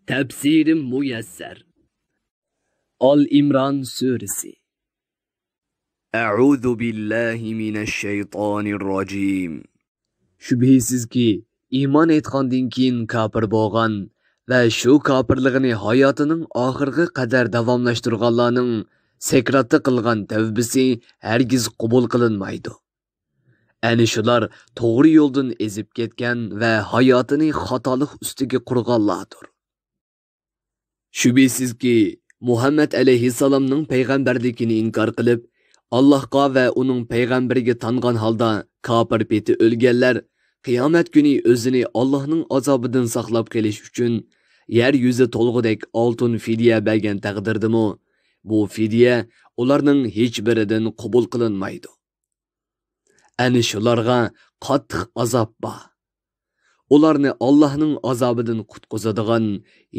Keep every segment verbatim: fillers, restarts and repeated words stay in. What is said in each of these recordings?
تەپسىرى مۇيەسسەر. ئال ئىمران سۈرىسى. أعوذ بالله من الشيطان الرجيم. شۈبھىسىزكى، ئىمان ئېيتقاندىن كېيىن كاپىر بولغان ۋە شۇ كاپىرلىقىنى ھاياتىنىڭ ئاخىرىغا قەدەر داۋاملاشتۇرغانلارنىڭ سەكراتتا قىلغان تەۋبىسى ھەرگىز قوبۇل قىلىنمايدۇ. ئەنە شۇلار توغرا يولدىن ئېزىپ كەتكەن ۋە ھاياتىنى خاتالىق ئۈستىگە قۇرغانلاردۇر. شۈبھىسىزكى، مۇھەممەد ئەلەيھىسسالامنىڭ پەيغەمبەرلىكىنى ئىنكار قىلىپ، ئاللاھقا ۋە ئۇنىڭ پەيغەمبىرىگە تانغان ھالدا كاپىر پېتى ئۆلگەنلەر قىيامەت كۈنى ئۆزىنى ئاللاھنىڭ ئازابىدىن ساقلاپ قېلىش ئۈچۈن يەر يۈزى تولغۇدەك ئالتۇن فىدىيە بەرگەن تەقدىردىمۇ، بۇ فىدىيە ئۇلارنىڭ ھېچبىرىدىن قوبۇل قىلىنمايدۇ. ئەنە شۇلارغا قاتتىق ئازاب بار. ئۇلارنى ئاللاھنىڭ ئازابىدىن قۇتقۇزىدىغان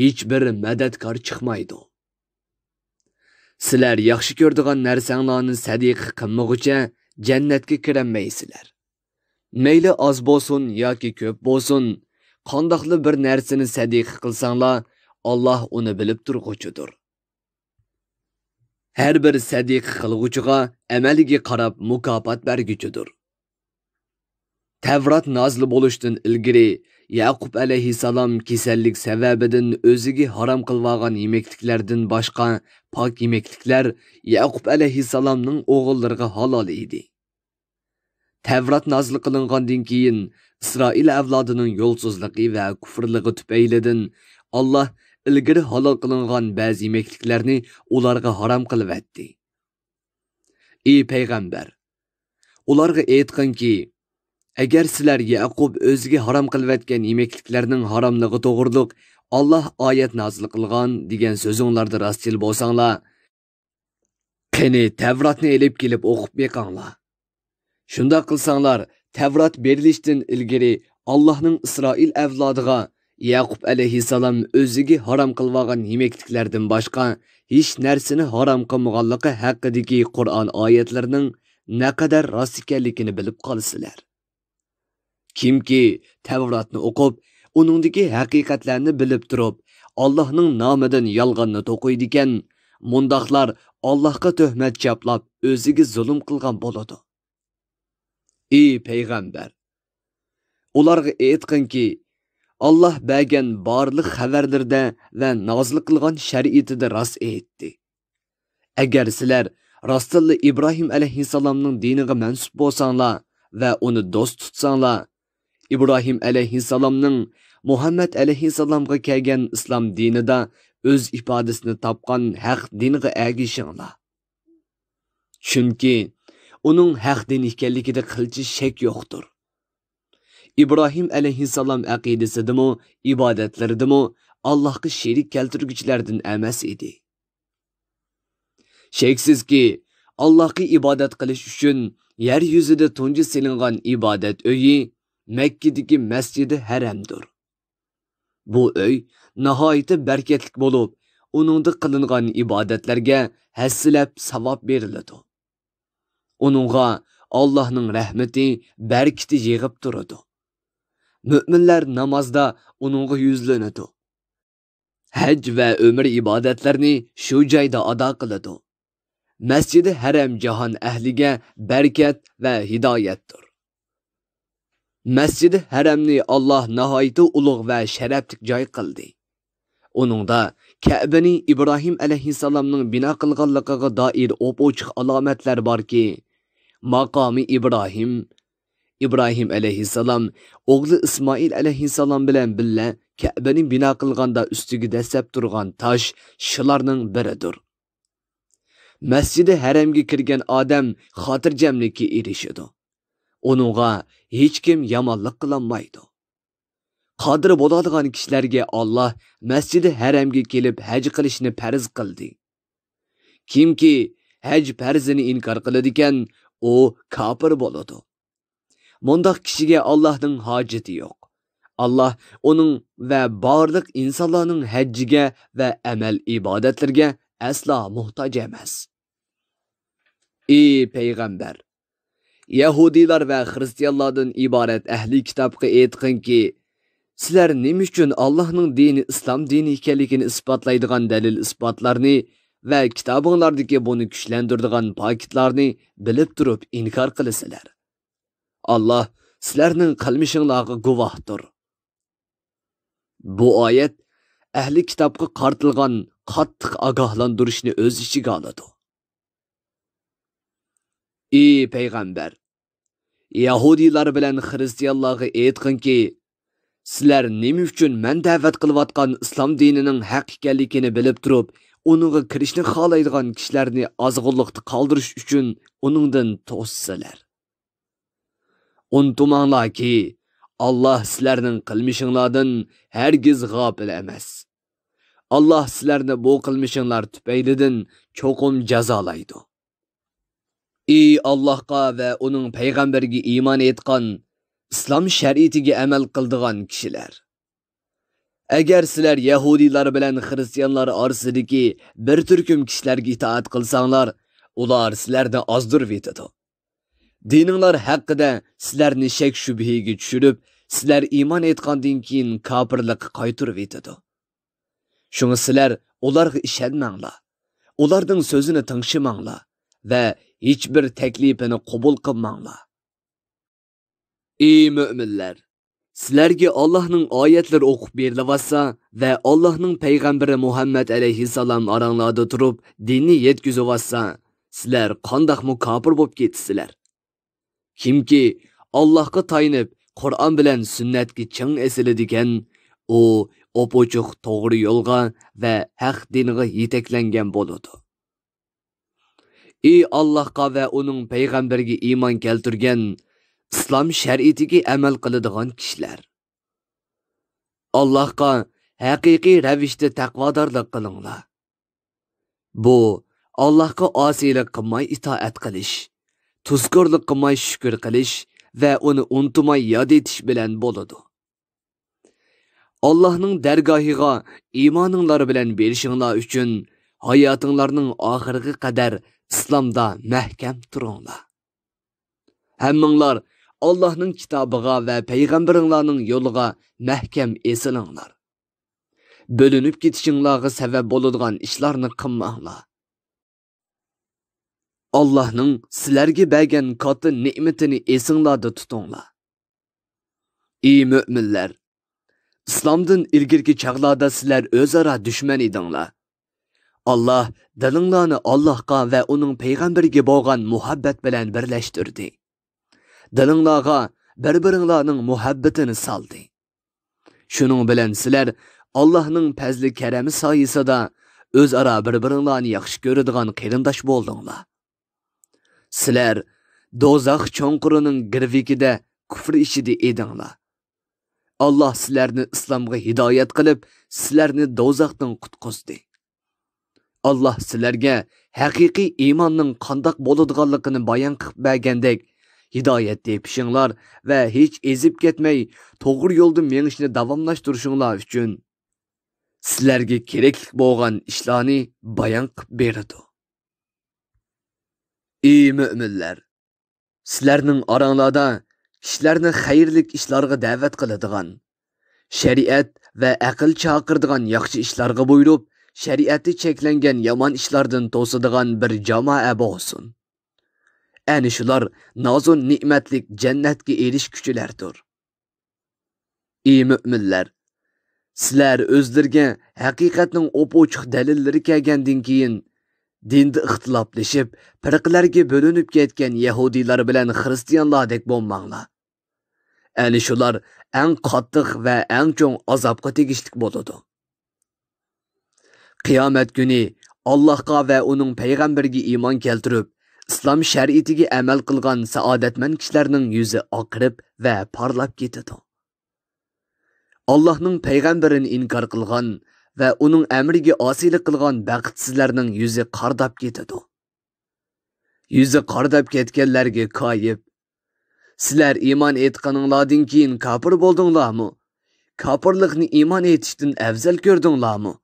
ھېچبىر مەدەتكار چىقمايدۇ. سىلەر ياخشى كۆرىدىغان نەرسەڭلارنى سەدىقە قىلمىغۇچە جەننەتكە كىرەلمەيسىلەر. مەيلى ئاز بولسۇن ياكى كۆپ بولسۇن، قانداقلا بىر نەرسىنى سەدىقە قىلساڭلار، ئاللاھ ئۇنى بىلىپ تۇرغۇچىدۇر. ھەر بىر سەدىقە قىلغۇچىغا ئەمەلگە قاراپ مۇكاپات بەرگۈچىدۇر. تەۋرات نازىل بولۇشتىن ئىلگىرى يەقۇب ئەلەيھىسسالام كېسەللىك سەۋەبىدىن ئۆزىگە ھارام قىلىۋالغان يېمەكلىكلەردىن باشقا پاك يېمەكلىكلەر يەقۇب ئەلەيھىسسالامنىڭ ئوغۇللىرىغا ھالال ئىدى. تەۋرات نازىل قىلىنغاندىن كېيىن، ئىسرائىل ئەۋلادىنىڭ يولسىزلىقى ۋە كۇفرلىقى تۈپەيلىدىن، ئاللاھ ئىلگىرى ھالال قىلىنغان بەزى يېمەكلىكلەرنى ئۇلارغا ھارام قىلىۋەتتى. ئى پەيغەمبەر! ئۇلارغا ئېيتقىنكى، ئەگەر سىلەر يەقۇب ئۆزىگە ھارام قىلىۋەتكەن يېمەكلىكلەرنىڭ ھاراملىقى توغرۇلۇق ئاللاھ ئايەت نازىل قىلغان دېگەن سۆزۈڭلاردا راستچىل بولساڭلار، قېنى، تەۋراتنى ئېلىپ كېلىپ ئوقۇپ بېقىڭلار. شۇنداق قىلساڭلار، تەۋرات بېرىلىشتىن ئىلگىرى ئاللاھنىڭ ئىسرائىل ئەۋلادىغا يەقۇب ئەلەيھىسسالام ئۆزىگە ھارام قىلىۋالغان يېمەكلىكلەردىن باشقا ھېچ نەرسىنى ھارام قىلمىغانلىقى ھەققىدىكى قۇرئان ئايەتلىرىنىڭ نەقەدەر راست ئىكەنلىكىنى بىلىپ قالىسىلەر. كىمكى تەۋراتنى ئوقۇپ، ئۇنىڭدىكى ھەقىقەتلەرنى بىلىپ تۇرۇپ، ئاللاھنىڭ نامىدىن يالغاننى توقۇيدىكەن، مۇنداقلار ئاللاھقا تۆھمەت چاپلاپ، ئۆزىگە زۇلۇم قىلغان بولىدۇ. ئى پەيغەمبەر! ئۇلارغا ئېيتقىنكى، ئاللاھ بەرگەن بارلىق خەۋەرلىرىدە ۋە نازىل قىلغان شەرىئىتىدە راست ئېيتتى. ئەگەر سىلەر راستتىنلا ئىبراھىم ئەلەيھىسسالامنىڭ دىنىغا مەنسۇپ بولساڭلار ۋە ئۇنى دوست تۇتساڭلار، ئىبراھىم ئەلەيھىسسالامنىڭ مۇھەممەد ئەلەيھىسسالامغا كەلگەن ئىسلام دىنىدا ئۆز ئىپادىسىنى تاپقان ھەق دىنغا ئەگىشىڭلار. چۈنكى ئۇنىڭ ھەق دىن ئىكەنلىكىدە قىلچە شەك يوقتۇر. ئىبراھىم ئەلەيھىسسالام ئەقىدىسىدىمۇ، ئىبادەتلىرىدىمۇ ئاللاھقا شېرىك كەلتۈرگۈچىلەردىن ئەمەس ئىدى. شەكسىزكى، ئاللاھقا ئىبادەت قىلىش ئۈچۈن يەر يۈزىدە تۇنجى سېلىنغان ئىبادەت ئۆيى مەككىدىكى مەسجىدى ھەرەمدۇر. بۇ ئۆي ناھايىتى بەرىكەتلىك بولۇپ، ئۇنىڭدا قىلىنغان ئىبادەتلەرگە ھەسسىلەپ ساۋاب بېرىلىدۇ. ئۇنىڭغا ئاللاھنىڭ رەھمىتى، بەرىكىتى يېغىپ تۇرىدۇ. مۆمىنلەر نامازدا ئۇنىڭغا يۈزلىنىدۇ. ھەج ۋە ئۆمرە ئىبادەتلەرنى شۇ جايدا ئادا قىلىدۇ. مەسجىدى ھەرەم جاھان ئەھلىگە بەرىكەت ۋە ھىدايەتتۇر. مەسجىدى ھەرەمنى ئاللاھ ناھايىتى ئۇلۇغ ۋە شەرەپلىك جاي قىلدى. ئۇنىڭدا كەبىنى ئىبراھىم ئەلەيھىسسالامنىڭ بىنا قىلغانلىقىغا دائىر ئوپئوچۇق ئالامەتلەر باركى، ماقامى ئىبراھىم، ئىبراھىم ئەلەيھىسسالام ئوغلى ئىسمائىل ئەلەيھىسسالام بىلەن بىللە كەبىنى بىنا قىلغاندا ئۈستىگە دەسسەپ تۇرغان تاش شۇلارنىڭ بىرىدۇر. مەسجىدى ھەرەمگە كىرگەن ئادەم خاتىرجەملىككە ئېرىشىدۇ. ئۇنىڭغا ھېچكىم يامانلىق قىلالمايدۇ. قادىر بولالىغان كىشىلەرگە ئاللاھ مەسجىدى ھەرەمگە كېلىپ ھەج قىلىشنى پەرز قىلدى. كىمكى ھەج پەرزىنى ئىنكار قىلىدىكەن، ئۇ كاپىر بولىدۇ. مۇنداق كىشىگە ئاللاھنىڭ ھاجىتى يوق. ئاللاھ ئۇنىڭ ۋە بارلىق ئىنسانلارنىڭ ھەججىگە ۋە ئەمەل ئىبادەتلىرىگە ئەسلا موھتاج ئەمەس. ئى پەيغەمبەر! يەھۇدىيلار ۋە خىرىستىيانلاردىن ئىبارەت ئەھلى كىتابقا ئېيتقىنكى، سىلەر نېمە ئۈچۈن ئاللاھنىڭ دىنى ئىسلام دىنى ئىكەنلىكىنى ئىسپاتلايدىغان دەلىل-ئىسپاتلارنى ۋە كىتابىڭلاردىكى بۇنى كۈچلەندۈرىدىغان پاكىتلارنى بىلىپ تۇرۇپ ئىنكار قىلىسىلەر؟ ئاللاھ سىلەرنىڭ قىلمىشىڭلارغا گۇۋاھتۇر. بۇ ئايەت ئەھلى كىتابقا قارىتىلغان قاتتىق ئاگاھلاندۇرۇشنى ئۆز ئىچىگە ئالىدۇ. ئى پەيغەمبەر! يەھۇدىيلار بىلەن خىرىستىيانلارغا ئېيتقىنكى، سىلەر نېمە ئۈچۈن مەن دەۋەت قىلىۋاتقان ئىسلام دىنىنىڭ ھەق ئىكەنلىكىنى بىلىپ تۇرۇپ، ئۇنىڭغا كىرىشنى خالايدىغان كىشىلەرنى ئازغۇنلۇقتا قالدۇرۇش ئۈچۈن ئۇنىڭدىن توسىسىلەر؟ ئۇنتۇماڭلاركى، ئاللاھ سىلەرنىڭ قىلمىشىڭلاردىن ھەرگىز غاپىل ئەمەس. ئاللاھ سىلەرنى بۇ قىلمىشىڭلار تۈپەيلىدىن چوقۇم جازالايدۇ. ئى ئاللاھقا ۋە ئۇنىڭ پەيغەمبىرىگە ئىمان ئېيتقان، ئىسلام شەرىئىتىگە ئەمەل قىلىدىغان كىشىلەر! ئەگەر سىلەر يەھۇدىيلار بىلەن خىرىستىيانلار ئارىسىدىكى بىر تۈركۈم كىشىلەرگە ئىتائەت قىلساڭلار، ئۇلار سىلەرنى ئازدۇرۇۋېتىدۇ. دىنىڭلار ھەققىدە سىلەرنى شەك-شۈبھىگە چۈشۈرۈپ، سىلەر ئىمان ئېيتقاندىن كېيىن كاپىرلىققا قايتۇرۇۋېتىدۇ. شۇڭا سىلەر ئۇلارغا ئىشەنمەڭلار، ئۇلارنىڭ سۆزىنى تىڭشىماڭلار ۋە ھېچبىر تەكلىپىنى قوبۇل قىلماڭلار. ئى مۆمىنلەر! سىلەرگە ئاللاھنىڭ ئايەتلىرى ئوقۇپ بېرىلىۋاتسا ۋە ئاللاھنىڭ پەيغەمبىرى مۇھەممەد ئەلەيھىسسالام ئاراڭلاردا تۇرۇپ دىننى يەتكۈزۈۋاتسا، سىلەر قانداقمۇ كاپىر بولۇپ كېتىسىلەر؟ كىمكى ئاللاھقا تايىنىپ، قۇرئان بىلەن سۈننەتكە چىڭ ئېسىلىدىكەن، ئۇ ئوپئوچۇق توغرا يولغا ۋە ھەق دىنغا يېتەكلەنگەن بولىدۇ. ئى ئاللاھقا ۋە ئۇنىڭ پەيغەمبىرىگە ئىمان كەلتۈرگەن، ئىسلام شەرىئىتىگە ئەمەل قىلىدىغان كىشىلەر! ئاللاھقا ھەقىقىي رەۋىشتە تەقۋادارلىق قىلىڭلار. بۇ ئاللاھقا ئاسىيلىق قىلماي ئىتائەت قىلىش، تۇزكورلۇق قىلماي شۈكۈر قىلىش ۋە ئۇنى ئۇنتۇماي ياد ئېتىش بىلەن بولىدۇ. ئاللاھنىڭ دەرگاھىغا ئىمانىڭلار بىلەن بېرىشىڭلار ئۈچۈن ھاياتىڭلارنىڭ ئاخىرىغا قەدەر ئىسلامدا مەھكەم تۇرۇڭلار. ھەممىڭلار ئاللاھنىڭ كىتابىغا ۋە پەيغەمبىرىڭلارنىڭ يولىغا مەھكەم ئېسىلىڭلار. بۆلۈنۈپ كېتىشىڭلارغا سەۋەب بولىدىغان ئىشلارنى قىلماڭلار. ئاللاھنىڭ سىلەرگە بەرگەن كاتتا نېمىتىنى ئېسىڭلاردا تۇتۇڭلار. ئى مۆمىنلەر! ئىسلامدىن ئىلگىرىكى چاغلاردا سىلەر ئۆزئارا دۈشمەن ئىدىڭلار. ئاللاھ دىلىڭلارنى ئاللاھقا ۋە ئۇنىڭ پەيغەمبىرىگە بولغان مۇھەببەت بىلەن بىرلەشتۈردى. دىلىڭلارغا بىر-بىرىڭلارنىڭ مۇھەببىتىنى سالدى. شۇنىڭ بىلەن سىلەر ئاللاھنىڭ پەزلى-كەرەمى سايىسىدا ئۆزئارا بىر-بىرىڭلارنى ياخشى كۆرىدىغان قېرىنداش بولدۇڭلار. سىلەر دوزاخ چوڭقۇرىنىڭ گىرۋىكىدە كۇفر ئىچىدە ئىدىڭلار. ئاللاھ سىلەرنى ئىسلامغا ھىدايەت قىلىپ، سىلەرنى دوزاختىن قۇتقۇزدى. ئاللاھ سىلەرگە ھەقىقىي ئىماننىڭ قانداق بولىدىغانلىقىنى بايان قىلىپ بەرگەندەك، ھىدايەت تېپىشىڭلار ۋە ھېچ ئېزىپ كەتمەي، توغرا يولدا مېڭىشنى داۋاملاشتۇرۇشۇڭلار ئۈچۈن سىلەرگە كېرەكلىك بولغان ئىشلارنى بايان قىلىپ بېرىدۇ. ئى مۆمىنلەر! سىلەرنىڭ ئاراڭلاردا كىشىلەرنى خەيرلىك ئىشلارغا دەۋەت قىلىدىغان، شەرىئەت ۋە ئەقىل چاقىرىدىغان ياخشى ئىشلارغا بۇيرۇپ، شەرىئەتتە چەكلەنگەن يامان ئىشلاردىن توسىدىغان بىر جامائە بولسۇن. ئەنە شۇلار نازۇ نېمەتلىك جەننەتكە ئېرىشكۈچىلەردۇر. ئى مۆمىنلەر! سىلەر ئۆزلىرىگە ھەقىقەتنىڭ ئوپئوچۇق دەلىللىرى كەلگەندىن كېيىن، دىندا ئىختىلاپلىشىپ، پىرقىلەرگە بۆلۈنۈپ كەتكەن يەھۇدىيلار بىلەن خىرىستىيانلاردەك بولماڭلار. ئەنە شۇلار ئەڭ قاتتىق ۋە ئەڭ چوڭ ئازابقا تېگىشلىك بولىدۇ. قىيامەت كۈنى ئاللاھقا ۋە ئۇنىڭ پەيغەمبىرىگە ئىمان كەلتۈرۈپ، ئىسلام شەرىئىتىگە ئەمەل قىلغان سائادەتمەن كىشىلەرنىڭ يۈزى ئاقىرىپ ۋە پارلاپ كېتىدۇ. ئاللاھنىڭ پەيغەمبىرىنى ئىنكار قىلغان ۋە ئۇنىڭ ئەمرىگە ئاسىيلىق قىلغان بەختسىزلەرنىڭ يۈزى قارىداپ كېتىدۇ. يۈزى قارىداپ كەتكەنلەرگە كايىپ، سىلەر ئىمان ئېيتقىنىڭلاردىن كېيىن كاپىر بولدۇڭلارمۇ؟ كاپىرلىقنى ئىمان ئېيتىشتىن ئەۋزەل كۆردۈڭلارمۇ؟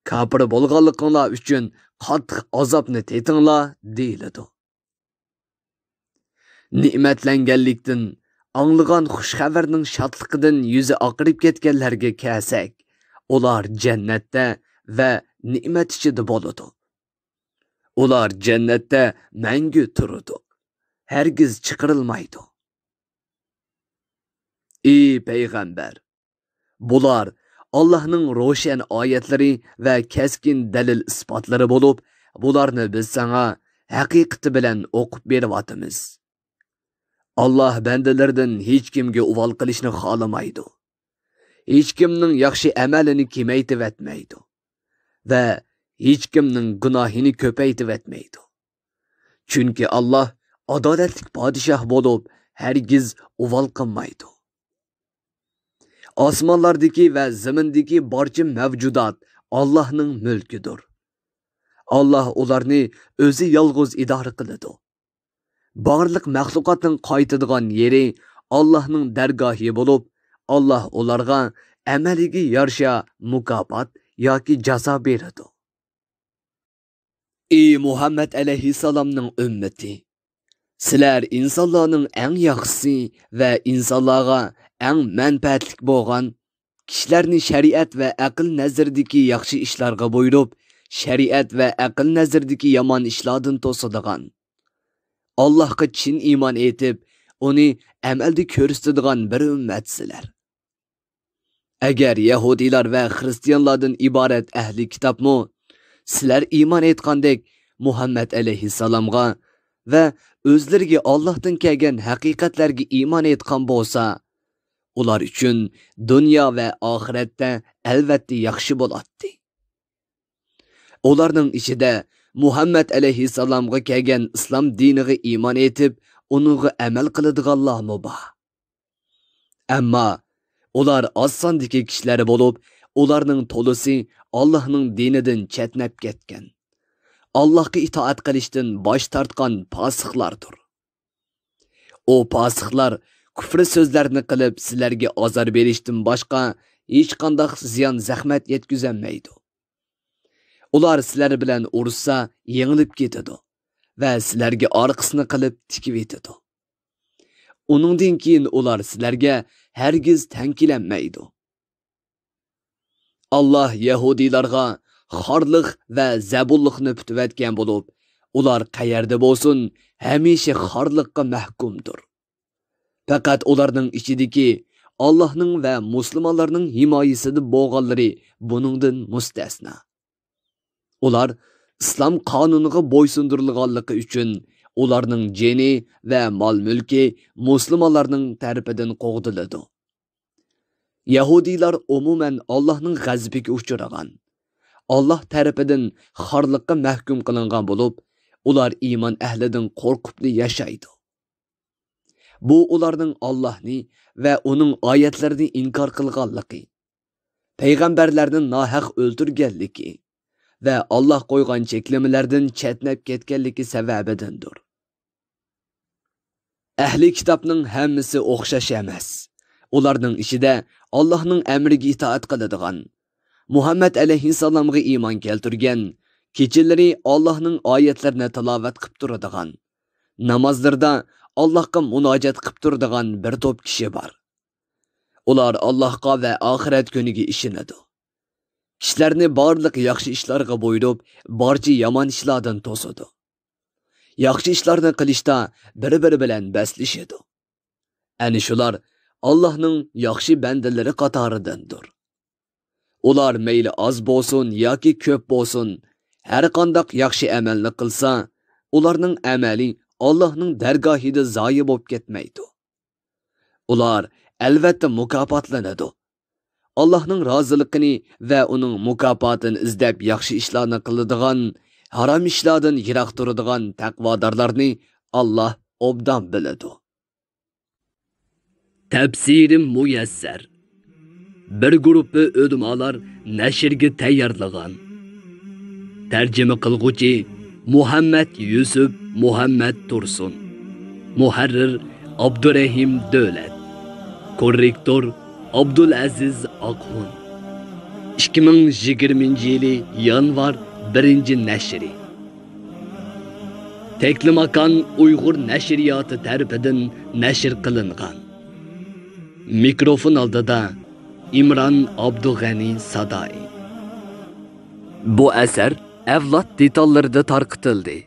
كاپىر بولغانلىقىڭلار ئۈچۈن قاتتىق ئازابنى تېتىڭلار، دېيىلىدۇ. نېمەتلەنگەنلىكتىن ئاڭلىغان خۇش خەۋەرنىڭ شادلىقىدىن يۈزى ئاقىرىپ كەتكەنلەرگە كەلسەك، ئۇلار جەننەتتە ۋە نېمەت ئىچىدە بولىدۇ. ئۇلار جەننەتتە مەڭگۈ تۇرىدۇ، ھەرگىز چىقىرىلمايدۇ. ئى پەيغەمبەر! بۇلار ئاللاھنىڭ روشەن ئايەتلىرى ۋە كەسكىن دەلىل-ئىسپاتلىرى بولۇپ، بۇلارنى بىز ساڭا ھەقىقىتى بىلەن ئوقۇپ بېرىۋاتىمىز. ئاللاھ بەندىلىرىدىن ھېچكىمگە ئۇۋال قىلىشنى خالىمايدۇ. ھېچكىمنىڭ ياخشى ئەمەلىنى كېمەيتىۋەتمەيدۇ ۋە ھېچكىمنىڭ گۇناھىنى كۆپەيتىۋەتمەيدۇ. چۈنكى ئاللاھ ئادالەتلىك پادىشاھ بولۇپ، ھەرگىز ئۇۋال قىلمايدۇ. ئاسمانلاردىكى ۋە زېمىندىكى بارچە مەۋجۇدات ئاللاھنىڭ مۈلكىدۇر. ئاللاھ ئۇلارنى ئۆزى يالغۇز ئىدارە قىلىدۇ. بارلىق مەخلۇقاتنىڭ قايتىدىغان يېرى ئاللاھنىڭ دەرگاھى بولۇپ، ئاللاھ ئۇلارغا ئەمەلىگە يارىشا مۇكاپات ياكى جازا بېرىدۇ. ئى مۇھەممەد ئەلەيھىسسالامنىڭ ئۈممىتى! سىلەر ئىنسانلارنىڭ ئەڭ ياخشىسى ۋە ئىنسانلارغا ئەڭ مەنپەئەتلىك بولغان، كىشىلەرنى شەرىئەت ۋە ئەقىل نەزىرىدىكى ياخشى ئىشلارغا بۇيرۇپ، شەرىئەت ۋە ئەقىل نەزىرىدىكى يامان ئىشلاردىن توسىدىغان، ئاللاھقا چىن ئىمان ئېيتىپ، ئۇنى ئەمەلدە كۆرسىتىدىغان بىر ئۈممەتسىلەر. ئەگەر يەھۇدىيلار ۋە خىرىستىيانلاردىن ئىبارەت ئەھلى كىتابمۇ سىلەر ئىمان ئېيتقاندەك مۇھەممەد ئەلەيھىسسالامغا ۋە ئۆزلىرىگە ئاللاھتىن كەلگەن ھەقىقەتلەرگە ئىمان ئېيتقان بولسا، ئۇلار ئۈچۈن دۇنيا ۋە ئاخىرەتتە ئەلۋەتتە ياخشى بولاتتى. ئۇلارنىڭ ئىچىدە مۇھەممەد ئەلەيھىسسالامغا كەلگەن ئىسلام دىنىغا ئىمان ئېيتىپ، ئۇنىڭغا ئەمەل قىلىدىغانلارمۇ بار. ئەمما ئۇلار ئاز ساندىكى كىشىلەر بولۇپ، ئۇلارنىڭ تولىسى ئاللاھنىڭ دىنىدىن چەتنەپ كەتكەن، ئاللاھقا ئىتائەت قىلىشتىن باش تارتقان پاسىقلاردۇر. ئۇ پاسىقلار كۇفرى سۆزلەرنى قىلىپ، سىلەرگە ئازار بېرىشتىن باشقا ھېچقانداق زىيان-زەخمەت يەتكۈزەلمەيدۇ. ئۇلار سىلەر بىلەن ئۇرۇشسا، يېڭىلىپ كېتىدۇ ۋە سىلەرگە ئارقىسىنى قىلىپ تىكىۋېتىدۇ. ئۇنىڭدىن كېيىن ئۇلار سىلەرگە ھەرگىز تەڭ كېلەلمەيدۇ. ئاللاھ يەھۇدىيلارغا خارلىق ۋە زەبۇنلۇقنى پۈتۈۋەتكەن بولۇپ، ئۇلار قەيەردە بولسۇن، ھەمىشە خارلىققا مەھكۇمدۇر. پەقەت ئۇلارنىڭ ئىچىدىكى ئاللاھنىڭ ۋە مۇسۇلمانلارنىڭ ھىمايىسىدە بولغانلىرى بۇنىڭدىن مۇستەسنا. ئۇلار ئىسلام قانۇنىغا بويسۇندۇرۇلغانلىقى ئۈچۈن، ئۇلارنىڭ جېنى ۋە مال-مۈلكى مۇسۇلمانلارنىڭ تەرىپىدىن قوغدىلىدۇ. يەھۇدىيلار ئومۇمەن ئاللاھنىڭ غەزىپىگە ئۇچرىغان، ئاللاھ تەرىپىدىن خارلىققا مەھكۇم قىلىنغان بولۇپ، ئۇلار ئىمان ئەھلىدىن قورقۇپلا ياشايدۇ. بۇ ئۇلارنىڭ ئاللاھنى ۋە ئۇنىڭ ئايەتلىرىنى ئىنكار قىلغانلىقى، پەيغەمبەرلەرنى ناھەق ئۆلتۈرگەنلىكى ۋە ئاللاھ قويغان چەكلىمىلەردىن چەتنەپ كەتكەنلىكى سەۋەبىدىندۇر. ئەھلى كىتابنىڭ ھەممىسى ئوخشاش ئەمەس. ئۇلارنىڭ ئىچىدە ئاللاھنىڭ ئەمرىگە ئىتائەت قىلىدىغان، مۇھەممەد ئەلەيھىسسالامغا ئىمان كەلتۈرگەن، كېچىلىرى ئاللاھنىڭ ئايەتلىرىنى تىلاۋەت قىپ تۇرىدىغان، نامازلىرىدا ئاللاھقا مۇناجات قىپ تۇرىدىغان بىر توپ كىشى بار. ئۇلار ئاللاھقا ۋە ئاخىرەت كۈنىگە ئىشىنىدۇ. كىشىلەرنى بارلىق ياخشى ئىشلارغا بۇيرۇپ، بارچە يامان ئىشلاردىن توسىدۇ. ياخشى ئىشلارنى قىلىشتا بىر-بىرى بىلەن بەسلىشىدۇ. ئەنە شۇلار ئاللاھنىڭ ياخشى بەندىلىرى قاتارىدىندۇر. ئۇلار مەيلى ئاز بولسۇن ياكى كۆپ بولسۇن، ھەرقانداق ياخشى ئەمەلنى قىلسا، ئۇلارنىڭ ئەمەلى ئاللاھنىڭ دەرگاھىدا زايە بولۇپ كەتمەيدۇ. ئۇلار ئەلۋەتتە مۇكاپاتلىنىدۇ. ئاللاھنىڭ رازىلىقىنى ۋە ئۇنىڭ مۇكاپاتىنى ئىزدەپ ياخشى ئىشلارنى قىلىدىغان، ھارام ئىشلاردىن يىراق تۇرىدىغان تەقۋادارلارنى ئاللاھ ئوبدان بىلىدۇ. تەپسىرى مۇيەسسەر. بىر گۇرۇپپا ئۆلىمالار نەشرگە تەييارلىغان. تەرجىمە قىلغۇچى مۇھەممەد يۈسۈپ مۇھەممەد تۇرسۇن. مۇھەررىر ئابدۇرەھىم دۆلەت. كوررېكتور ئابدۇلئەزىز ئاقخۇن. ئىككى مىڭ يىگىرمىنچى يىلى يانۋار بىرىنچى نەشرى. تەكلىماكان ئۇيغۇر نەشرىياتى تەرىپىدىن نەشر قىلىنغان. مىكروفون ئالدىدا ئىمران ئابدۇغەنى ساداي. بۇ ئەسەر ئەۋلاد دېتاللىرىدا تارقىتىلدى.